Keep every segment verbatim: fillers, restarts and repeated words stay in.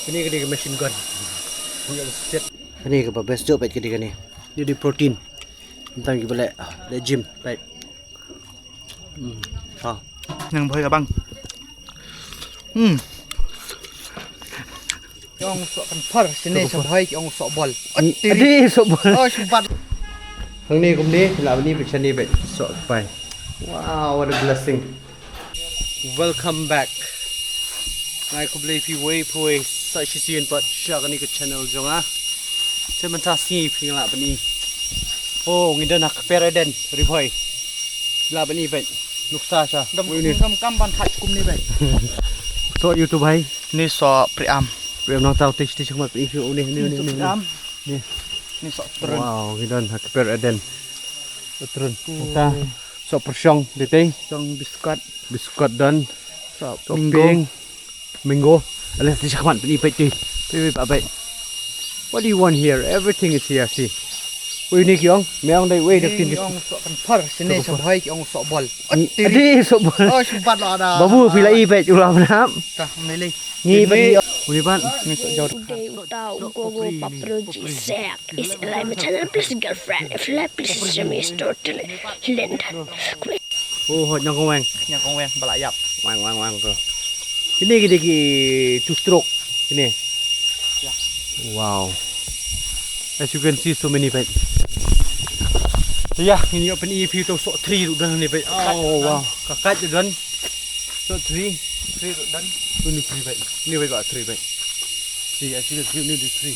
Kane ka dei ka machine gun. Kane ka ba best jop, peit, ka dei kane. Ni dei protein. Tang ki ba leh, leh gym, peit. Hmm. Ha. Nang bhoi ka bang. Hmm. Ki ong soh kan par, sini sa bhoi ki ong soh bol. Adi soh bol. Oh, sumpat. Hangne kumne, la bani peit shane, peit, soh pai. Wow, what a blessing. Welcome back. Ngai khublei phi wei pa wei sa shisien pat sha kane ka channel jong nga. Te mynta sngi phi nga la bani. Oh, ngi don ha Kper Eden, Ri Bhoi. La bani, peit. Nuksa sha. Dam kum, dam kam ban haj kumne, peit. Soh YouTube hai. Ni soh priam. Priam nang tau tei tei shakmat, peit, phi, oh, ni, ni, ni, ni. Priam. Ni. Ni soh trun. Wow, ngi don ha Kper Eden. Trun. Mynta soh pyrshong, dei tei. Shong biskot. Biskot don. Soh ping. Mango. Ale, te shakmat, peit, peit, peit. Peit, peit, peit. What do you want here? Everything is here, see. Wei, ni ki ong, me ong dei, wei, dei, ki ong soh kan par, sini sa bhoi ki ong soh bol. Adi soh bol. Oh, sumpat la da. Babu, phi la i, peit, u la bnap. Ta, mele. Ngi peit, uni pat. Ni soh jaw. Today uta u gogo paproji sek. Is like my channel, please girlfriend. If you like, please share me store to London. Oh, hot nyang kong weng. Nyang kong weng, ba la ïap. Weng, weng, weng tu. Kine ki dei ki two stroke. Kine. Ya. Wow. As you can see, so many, peit. Ya, ngin ïoh pyni ïa phi to soh three ruh don ne, peit. Oh, wow. Ka kat ruh don. Soh three. Three ruh don. Uni three, peit. Ni, peit, ba three, peit. See, as you can see, uni three.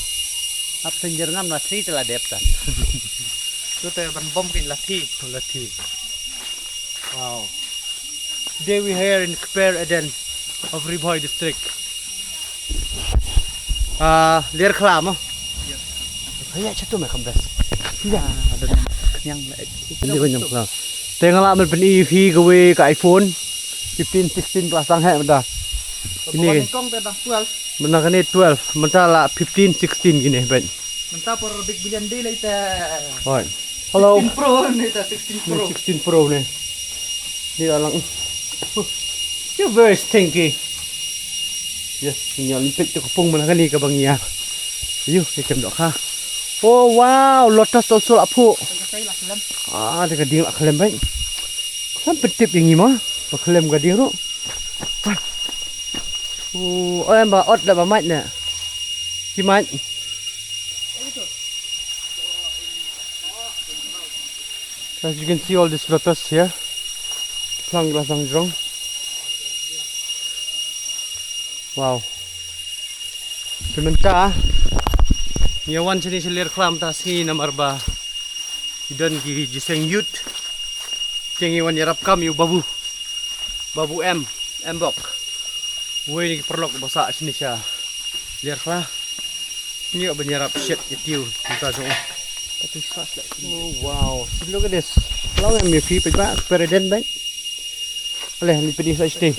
Ap ten jer ngam la three te la dep tan. Tu te ban bom kin la thi. La thi. Wow. Today we here in Kper Eden of Ri Bhoi district. Ah, Ler Khla mo. Haya chatu me kam best. Haya. Yang la. Ini banyak lah. Tengah lah men pyni phi kawei ka iPhone fifteen, sixteen plus sang hai mynta. Ini kan. Kong te dah twelve. Mynta kane twelve, mynta la fifteen, sixteen kine, peit. Mynta por big billion day la ita. Oi. Hello. Sixteen Pro ne, ita sixteen Pro. Sixteen Pro ne. Ni la lang. You're very stinky. Yes, ni la peit tu ka pung mynta kane ka bang ïa. Ayu, ni kem doh ka. Oh wow, lotus also la phuh. Ka kai la khlem. Ah, dei ka ding la khlem, peit. Khlem pyntip ïa ngi mo. Ba khlem ka ding ruh. Oh, em ba ot da ba mait ne. Ki mait. As you can see all this lotus here. Phlang la sang jrong. Wow. Te mynta ngi wan shane sha Ler Khla mynta sngi namar ba ki don ki jingïaseng youth. Te ngi wan ïarap kam ïa u Babu. Babu M, M Bok. Wei na ki paralok ba sah shane sha Ler Khla. Ngi ïoh ban ïarap shet ïa tiew mynta jong u. Oh wow. See, look at this. Hello, em ïa phi peit ba, Kper Eden, peit. Ale, ni peit sa shatei.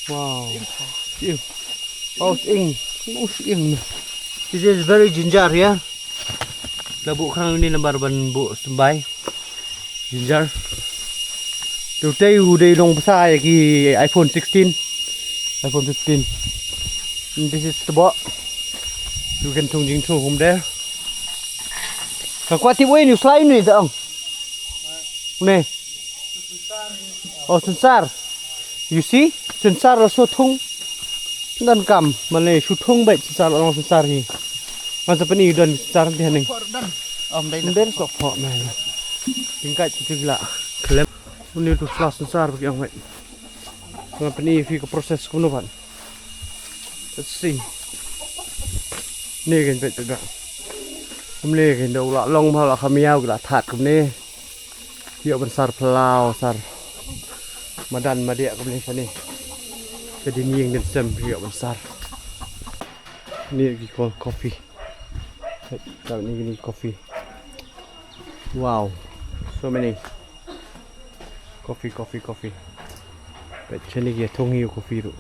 Wow. Syieng. Oh, syieng. Oh, syieng. This is very ginger here. La buh khnang ni namar ban buh symbai. Ginger. Te utei u dei long bsa ïa ki iPhone sixteen. iPhone fifteen. And this is the box. You can thung jingthung from there. Ka kwah tip wei ni u slai ni da ong. Ne. Oh, sensor. You see? Sensor also thung. Don kam, mane shu thung beit sensor, long sensor hi. Ngan sa pyni don sensor di haning. Por don. Om dei. Om dei sok por na. Tingkat tu la. Klem. Uni tu flash sensor bagi ong beit. Ngan pyni phi ka process kumno ban. Let's see. Ni kan beit tu dah. Kumne kan dah la long ma la kham ïaw la that kumne. Ïoh ban sar phyllaw, sar madan madiah kumne shane. Ka dien ïing dien sem ïoh ban sar. Ni ki ko-, coffee. Ka ni ni coffee. Wow. So many. Coffee, coffee, coffee. Peit shane ki thung ïa u coffee ruh.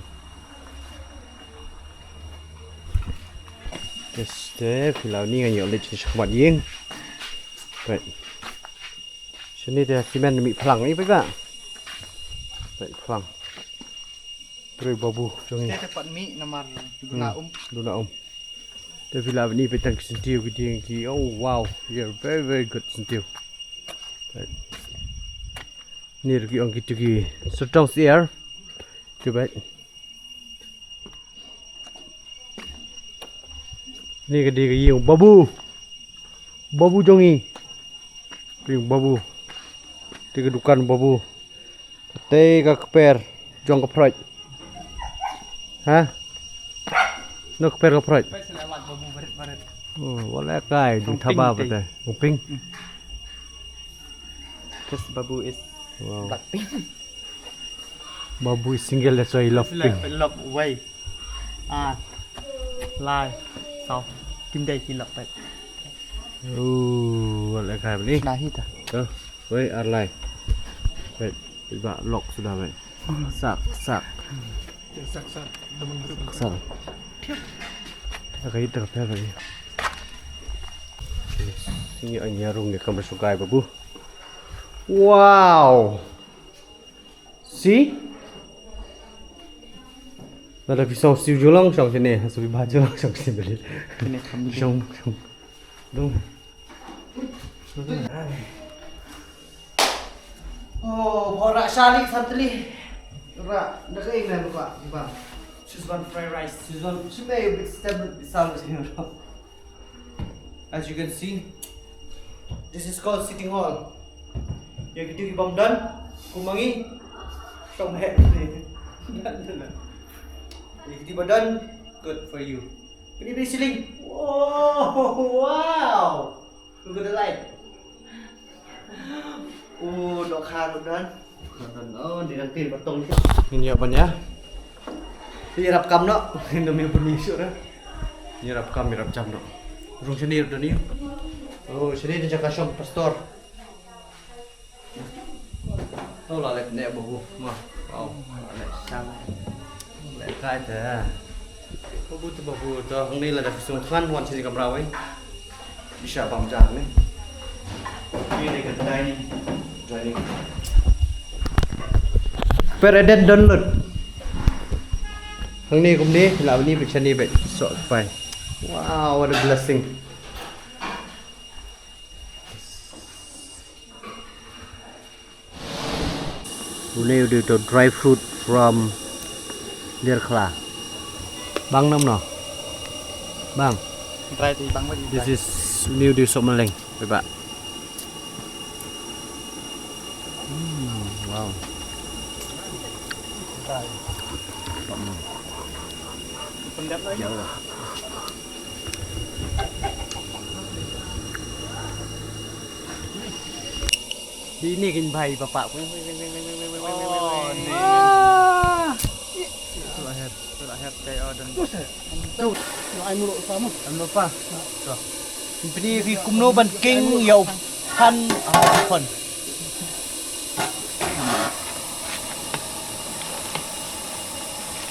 Yes, te phyllaw ni ngan ïoh leit shakhmat ïing. Peit. Shane te cement mih phlang ni peit ba. Peit phlang. Babu jong ngi. Te te pat mi namar duna um. Duna um. Te phi lah ban i peit tang ki syntiew ki dieng ki. Oh wow, you're very very good syntiew. Ni ruh ki ong kito ki syrtong syiar. Te peit. Ni ka dei ka ïing Babu. Babu jong ngi. Ïing Babu. Te ka dukan Babu. Te ka kper jong ka Phroi. Ha? No kper ka Phroi. Oh, wala kai ding thaba ba te. Ong ping. Because Babu is Wow. Blackpink. Babu is single, that's why he love pink. Love why? Ah, lai, sao, kim dei ki love pet. Oh, wala kai ni. Nah, hita. Tuh, wei arlai. Wei, iba lock sudah wei. Sak, sak. Sak, sak. Sak, sak. Sak, sak. Ini hanya rung ni kamar sukai Babu. Wow. See? Lada phi song siew jong long shong shane, sa phi ba jong long shong shane bali. Kine kham dei. Shong, shong. Dong. Oh, bora shali santli. Ra, da ka email ba, ba. Szechuan fried rice. Szechuan, szechuan bit step bit sound. As you can see, this is called sitting hall. Ïa kito ki bym don, kum ma ngi, shong heh. Ïa kito ba don, good for you. Pynïap ïa ka ceiling. Wow, wow. Look at the light. Oh, dohkha ruh don. Don, oh, dei dang tei ba tong. Ngin ïoh ban ïa. Ïarap kam noh. Ngin ym ïoh ban ïoh shuh. Ïarap kam, ïarap jam noh. Rung shane ruh don ïoh. Oh, shane don jaka shong pastor. Oh, la leh ne Babu. Ma. Wow. La leh shang. Leh kai te. Babu te Babu te hangne lada phi sngewthuh wan shane kamra wei. Phi shah bam ja hangne. Kine ka dining. Dining. Per eden don lut. Hangne kumne la ni phi shane bad soh pai. Wow, what a blessing. Une u dei uto dry fruit from Derkhla. Bang nam no? Bang. Dry ti bang ba. This is une u dei sohmylleng. Bye bye. Hmm, wow. Dry. Hmm. Pendap lagi. Ya Allah. Di ni kin bai bapak. Oh, ni. Itulah her, itulah her cai oh dan. Tuh, no ai mulu sama. Anu apa? Tuh. Pini ri kumno ban king ya upan apa kon.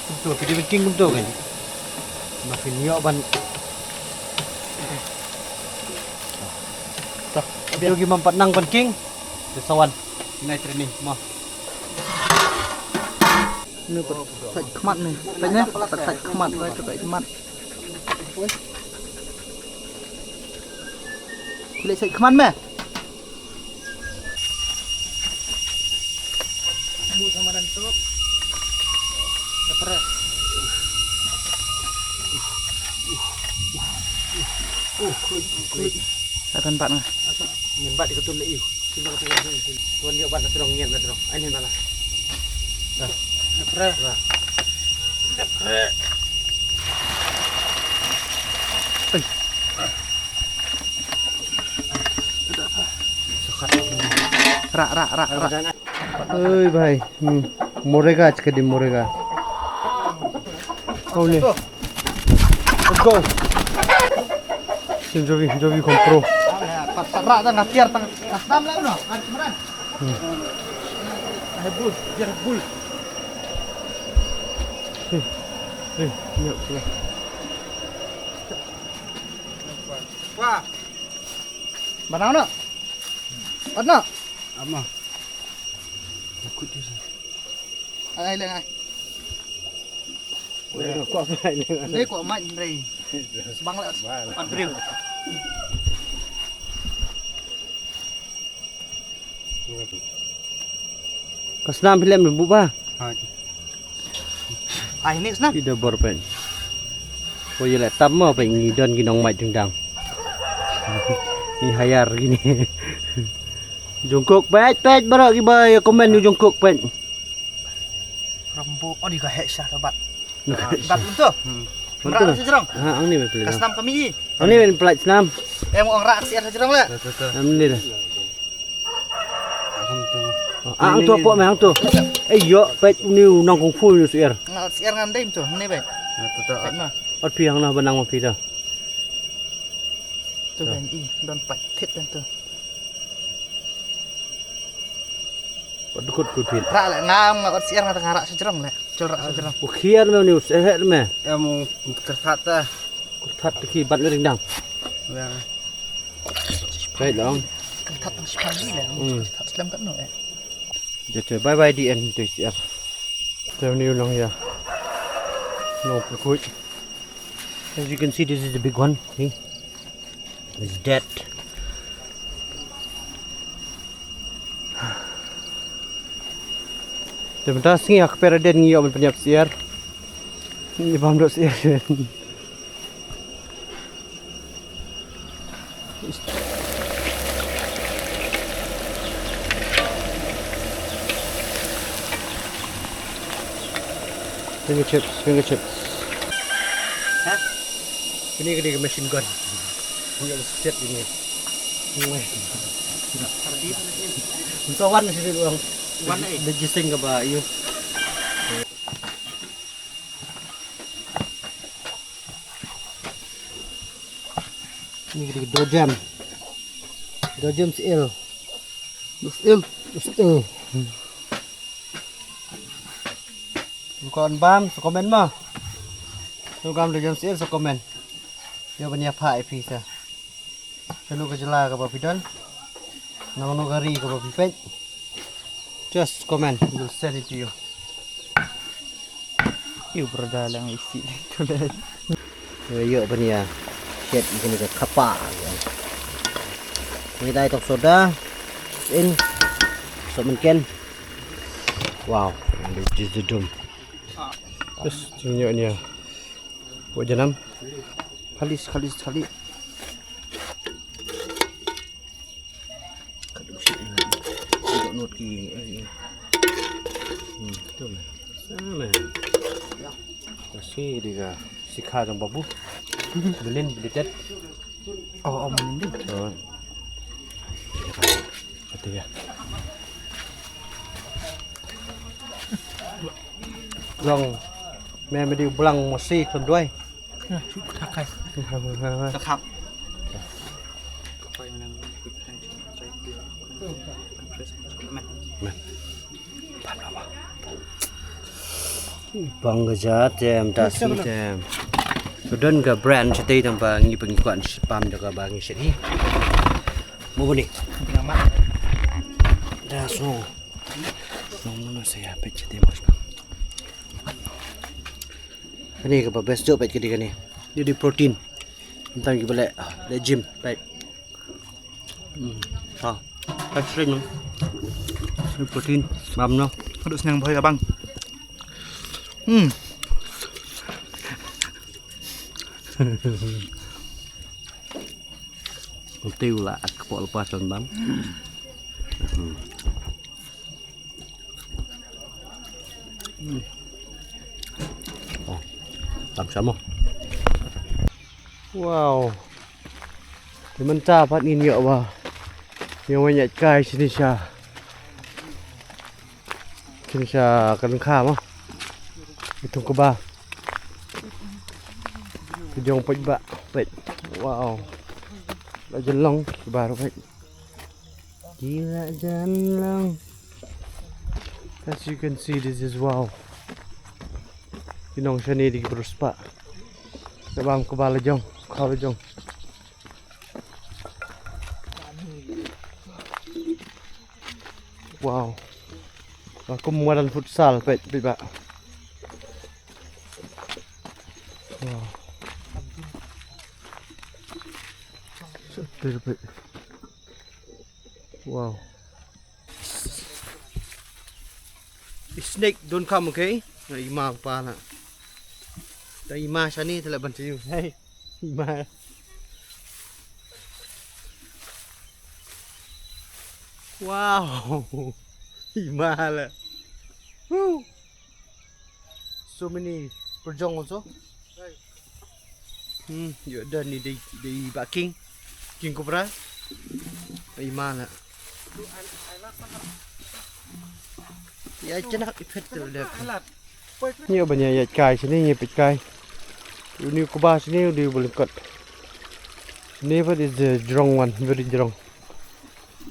Kumto, phi dei ban king kumto kan. Ma phin ïoh ban. Tah, ïoh ki mam pat nang ban king. Te sawan. Nai training mo. Ni pat sait khmat ni. Sait ni, pat sait khmat, pat sait khmat. Leh sait khmat me. Mut sama dan tu. Kepre. Uh, klik, klik. Satan pat nga. Asa, nyen bat ka tun le iu. Sini ka tun le iu. Tuan dia bat na terong, nyen na terong. Ai, nyen bat na. Dah. Kepre. Dah. Kepre. Ai. Rak, rak, rak, rak. Oi bhai, hmm. Morega chike di morega. Kau ni. Let's go. Sin jogi, jogi kompro. Pat rak tang hatiar tang. Dam lah no. Hmm. Hai bul, dia bul. Hei, hei, ni apa? Wah. Banau no. Ot no. Ama. Ikut dia. Ai leng ai. Dei kwah mai hynrei. Sbang lah. Pat briew. Ka snam phi lem buh ba. Ai ni snam. Phi da bor pen. Ko ye leh tam mo pen ngi don ki nongmait dang dang. Ngi hayar kine. Jongkok peit peit baroh kiba ïa comment ïa u Jongkok peit. Rambo, oh, di ka heh shah rabat. Dak tu. Mrah sa jrong. Ha, ang ni men pelajar. Ka snam kami i. Ang ni men pelajar snam. Em ong rak syiar sa jrong le. Am ni dah. Ang tu apa meh ang tu. Eh, yo, peit ni u nang kung fu ni syiar. Ngal syiar ngan dei tu, ni peit. Peit ma. Ot phi ang na benang ma phi dah. Tu kan i don pat thit dan tu. Pat dukut ku thit. Rak leh ngam nga ot syiar nga tang rak sejrong leh. Col rak sejrong. Ku khian mem ni us eh me. Em kerthat ta. Kerthat ki bat ring dang. Ya. Baik dong. Kerthat tang sepagi leh. Hmm. Kerthat slem kat no eh. Jete bye bye di en tu syiar. Teu ni u nong ya. Nong pukut. As you can see, this is the big one. See? It's dead. Te mynta sngi ha kper den ngi ïoh ban pynïap syiar. Ngi bam dok syiar. Finger chips, finger chips. Ha? Kine kine ka machine gun. Kine ka set kine. Weh. Mynta wan sini doang. Wan, eh. Dah gising ka ba, iyo. Ni kita dua jam. Dua jam sel. Dua sel. Dua sel. Kon bam, sa comment mo. Sa bam dua jam sel, sa comment. Ïa ban ïa pha ïa phi sa. Shano ka jylla kaba phi don. Nangno ka ri kaba phi peit. Just comment, we'll send it to you. Ïa u brother lang isi tu leh. Ïa ban ïa shet ïa kane ka khapa. Ngi dai tok soda. In. Sok mynken. Wow. This is the dum. Just ïa ïa. Wa janam. Khalis, khalis, khalis. Ka dum shi ina. Dok not ki, eh, eh. Hmm, tu meh. Sa meh. Ka shi di ka sikha jong babu. Belin, belitet. Oh, oh, belin di. Oh. Kata ya. Long, me me di blang mosi khlem duai. Nah, shu khakai. Khakhap. Amen. Bang ka ja tem ta si tem. Ka don ka brand shatei tang ba ngi pynkwah shi pam da ka ba ngi shi. Mo bani. Da so. Nong nong saya pet shatei mas. Kane kaba best jop pet kane kane. Dia di protein. Tang ki ba leh, leh gym pet. Hmm. Ha. Pet sering no. Ni protein, mam no. Aduh, senang boy abang. Hmm. Mesti ula ak kepok lepas kan bang. Hmm. Hmm. Oh, tam sama. Wow. Te mynta pat ngin ïoh ba ïa wan ïaid kai shini sha, shini sha ka lyngkha mo. Itung kaba ki jong peit ba peit. Wow. La jyllong kiba ru peit. Ki la jyllong. As you can see, this is wow. Ki nong shane di ki brus pa. Ka bam kaba la jong, kaba la jong. Wow. Ba kum madan futsal peit peit ba. Wow. Snake, don't come, okay? Na i ma pa na. Ta i ma shani tala ban tayu. Hey, i ma. Wow. I ma la. Woo. So many pyrjong also. Hmm, yo dan ni dei dei ba king. King cobra. Ai ma la. Ya chana ipet tu dep. Ni ban ya ya kai sini ni pet kai. Ni kuba sini di boleh kot. Ni what is the jrong one, very jrong.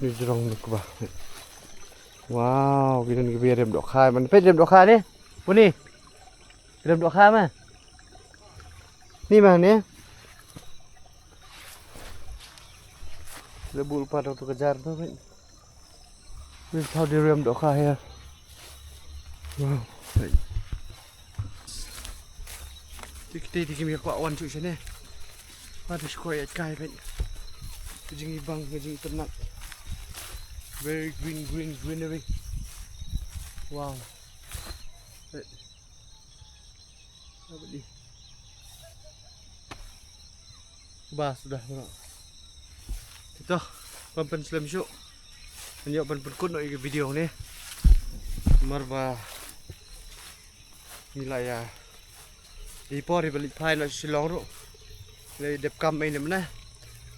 Ni jrong ni kuba. Wow, kita ni kebia dem dok khai man. Pet dem dok khai ni. Puni. Dem dok khai ma. Ni ma ni. Lebul pa tu kejar tu kan. This is how they rem dok khai here. Wow. Tik tik tik mi kwa wan tu sini. What is kwa ya kai kan. Jing ibang jing ternak. Very green green greenery. Wow. Ba sudah bro. Kita ban pynslem shuh. Nyo ban pynkut noh ïa ka video ne. Mar ba ngi la ïa i por i ba leit phai noh Shillong ruh. Lei dep kam ei ne mena.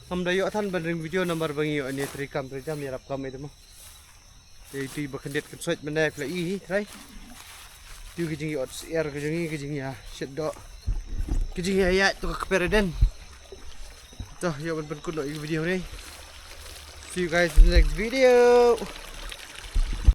Ngam da ïoh than ban ring video namar ba ngi ïoh ne tri kam tri jam ïarap kam ei te mo. Te tu ba khyndiat kan soit mynne pla i hi trai. Tu ka jingïoh syiar ka jingïa ka jingïa shet doh. Ka jingïa ïa tu ka kper den. To ïoh ban pynkut noh ïa ka video ni. See you guys in the next video.